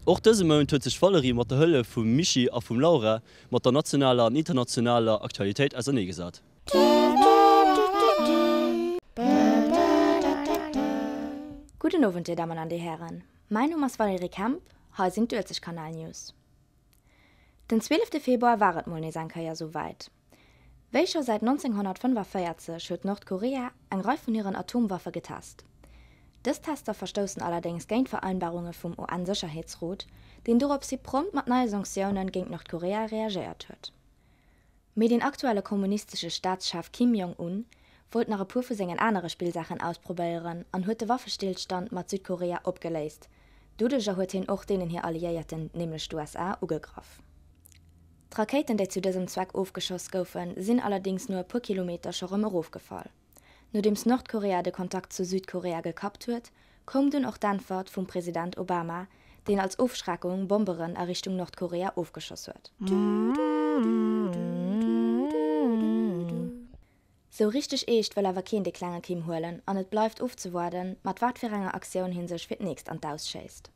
Och dëse Mount huet sech d'Valérie mat der Hëllef vum Mischii a vum Laura mat der nationaler an internationaler Aktualitéit auserneegesat. Gudden Owend, Dir Dammen an Dir Hären. Mäin Numm ass Valérie Kemp, hei sinn d'Uelzechtkanal-News. Den 12 Februar war et mol nees eng Kéier esou wäit. Wéi scho säit 1945 huet Nordkorea eng Rei vun hiren Atomwaffe getest. Dës Tester verstoussen allerdéngs géint d'Vereinbarunge vum UN-Sécherheetsrot, deen doropshi prompt mat neie Sanktioune géint Nordkorea reagéiert huet. Mee den aktuelle kommunistesche Staatschef Kim Jong-un wollt nach e puer vu sengen anere Spillsaachen ausprobéieren an huet de Waffestillstand mat Südkorea opgeléist. Doduercher huet hien och deenen hir Alliéierten, nämlech d'USA, ugegraff. D'Rakéiten, déi zu dësem Zweck ofgeschoss goufen, sinn allerdéngs no e puer Kilometer scho rëm erofgefall. Nodeems Nordkorea de Kontakt zu Südkorea gekappt huet, koum dunn och d'Äntwert vum President Obama, deen als Ofschreckung Bomberen a Richtung Nordkorea ofgeschoss huet. Sou richteg eescht wëll awer keen de klenge Kim huelen an et bleift ofzewaarden, mat wat fir enger Aktioun hie sech fir d'nächst an d'Aus schéisst.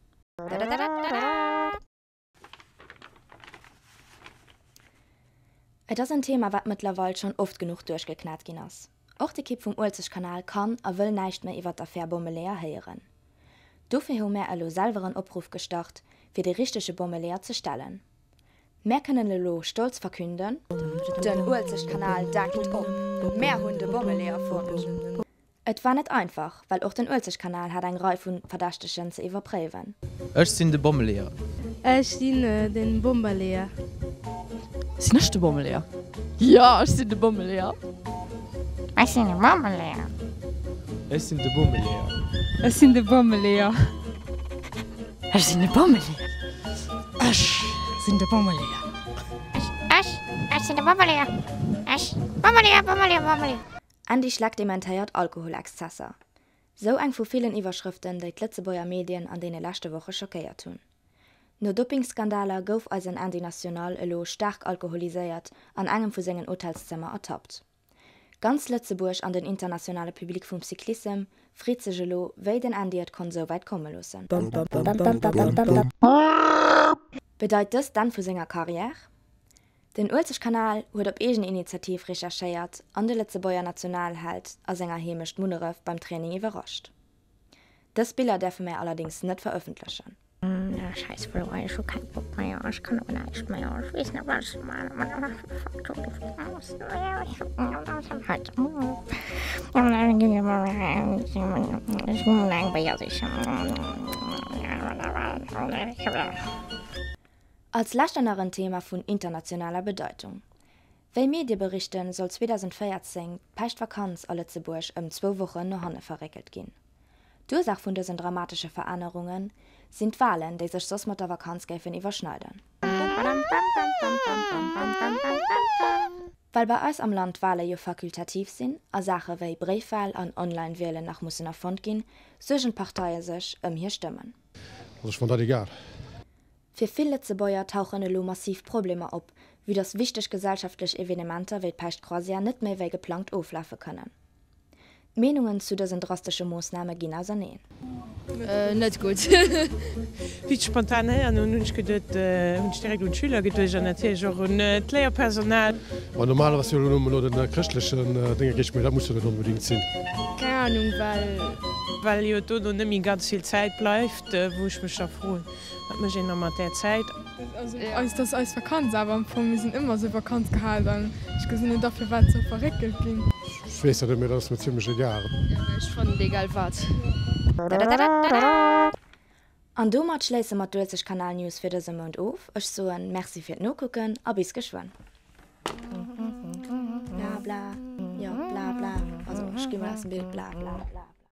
Et ass en Thema, wat mëttlerweil schonn oft genuch duerchgeknat ginn ass. Och d'Ekipp vum Uelzechtkanal kann a wëll näischt méi iwwer d'Affär Bommeleeër héieren. Dofir hu mär elo selwer en Opruff gestart, fir de richtege Bommeleeër ze stellen. Mär kënnen elo stolz verkünden. Den Uelzechtkanal deckt op! Mär hunn de Bommeleeër fonnt! Et war net einfach, well och den Uelzechtkanal hat eng Rei vu Verdächtegen ze iwwerpréiwen. Ech sinn de Bommeleeër. Ech sinn den Bommeleeër. Sinn ech de Bommeleeër? Jo, ech sinn de Bommeleeër. Ech sinn de Bommeleeër. Ech sinn de Bommeleeër. Ech sinn de Bommeleeër. Ech sinn de Bommeleeër. Ech sinn de Bommeleeër. Ech, ech, ech sinn de Bommeleeër. Ech, Bommeleeër, Bommeleeër, Bommeleeër. Andy Schleck dementéiert Alkoholexzesser. Sou eng vu villen Iwwerschrëften, déi d'Lëtzebuerger Medien an deene leschte Woche schockéiert hunn. No Dopingsskandaler gouf eisen Andy National elo staark alkoholiséiert an engem vu sengen Hotelszëmmer ertappt. Ganz Lëtzebuerg an den internationale Public vum Cyclissem freet sech elo, wéi den Andy et konnt sou wäit komme loossen. Bedeit dëst d'Enn vu senger Karriär? Den Uelzechtkanal huet op eegen Initiativ recherchéiert an de Lëtzebuerger Nationalheld a senger Heemecht Munneref beim Training iwwerrascht. Dës Biller däerfe mär allerdéngs net verëffentlechen. Als lescht an nach en Thema vun internationaler Bedeitung. Wéi Medie berichten, soll 2014 d'Päischtvakanz a Lëtzebuerg ëm zwou Wochen no hanne verréckelt ginn. D'Ursaach vun dësen dramatesche Verännerunge sinn d'Walen, déi sech soss mat der Vakanz géifen iwwerschneiden. Well bei eis am Land d'Wale jo fakultativ sinn a Saache wéi Bréifwal an Online-Wielen nach mussen erfonnt ginn, suergen d'Parteie sech ëm hir Stëmmen. Also ech fann dat egal. Fir vill Lëtzebuerger tauchen elo massiv Problemer op, vue dass wichteg gesellschaftlech Evenementer wéi d'Päischtcroisière net méi wéi geplangt oflafe kënnen. D'Meenungen zu dësen drastesche Moossname ginn auserneen. Net gutt. Wéi ech spontan héieren hunn, hunn ech geduet, hunn ech direkt un d'Schüler geduecht an natierlech och un d'Léierpersonal. Ma normalerweis jo elo no den chrëschtlechen Dénger géich, mee dat muss jo net onbedingt sinn. Keng Ahnung, well. Well jo dono net méi ganz vill Zäit bleift, wou ech mech da froen, Wat mécht een da mat där Zäit? Also eis, dat ass eis Vakanz awer am Fong. Mir sinn ëmmer sou Vakanz gehal an ech gesinn net a firwat soll verréckelt ginn. Ech weess dat net, mee dat ass mir zimlech egal. Ech fannen et egal wat. An domat schléisse mer d'Uelzechtkanal News fir dëse Mount of. Ech soen Merci fir d'Nokucken a bis geschwënn. Bla bla, jo bla bla, also ech gi mol aus dem Bild, bla bla.